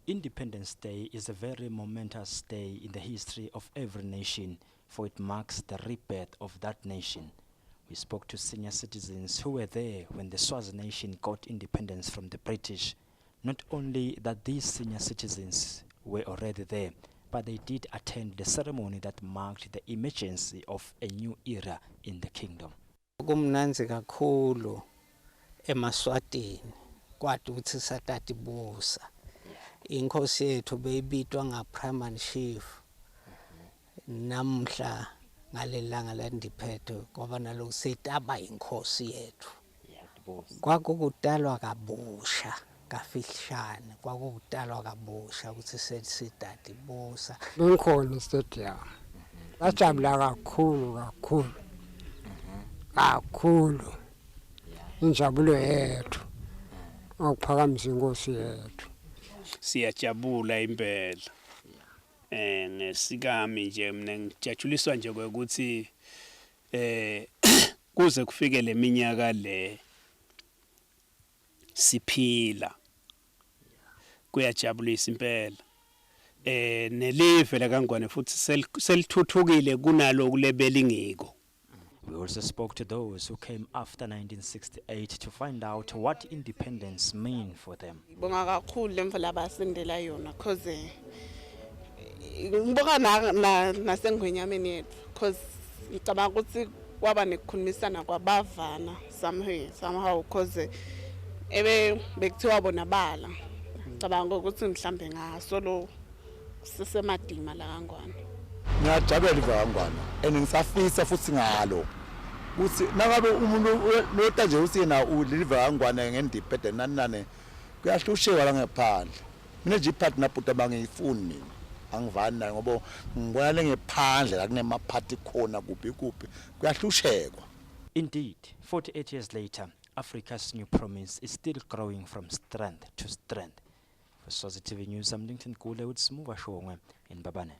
Independence Day is a very momentous day in the history of every nation, for it marks the rebirth of that nation. We spoke to senior citizens who were there when the Swazi nation got independence from the British. Not only that these senior citizens were already there, but they did attend the ceremony that marked the emergence of a new era in the kingdom. Kumnandzi kakhulu emaSwatini kwati ukuthi satatibusa. Inkhosi yethu beyibitwa nga-Prime Chief. Namhla ngalelanga la-independence kwaba naloku setaba inkhosi yethu. Kwakukutalwa kabusha kafishane, kwakukutalwa kabusha ukuthi sesitatibusa. Bengikhona e-stadium. Sajabula kakhulu kakhulu. Kakhulu. Injabulo yethu ukuphakamisa inkosi yethu. Siyajabula impela. Ngesikami nje mina ngijatshuliswa nje ukuthi kuze kufike leminyaka le siphila, kuyajabulisa impela. Nelive lakaNgwane futhi selithuthukile kunaloku lebelingiko. We also spoke to those who came after 1968 to find out what independence mean for them. Ngibonga kakhulu lemvula abasendela yona, cause ngibonga na nasengwenyameni yethu, cause ngicabanga ukuthi kwaba nekukhulumisana kwabavana somehow somehow, cause ebe bekuthiwa bona bala. Ngicabanga ukuthi mhlambe ngasolo sisemadima la kaNgwane. Ngiyajabula live kaNgwane and ngisafisa futhi ngalo ukuthi nangabe umuntu lota nje uthi yena ulive kaNgwane nge-independent nani nani, kuyahlushekwa la ngephandle. Mina nje iphathi nabhuti abangiyifuni, mina angivani nayo ngoba ngibona lengephandle la kunemaphathi khona kuphi kuphi kuyahlushekwa. Indeed, 48 years later, Africa's new promise is still growing from strength to strength. For Swazi TV News, I'm Lincoln Kule with Smuva Shongwe in Mbabane.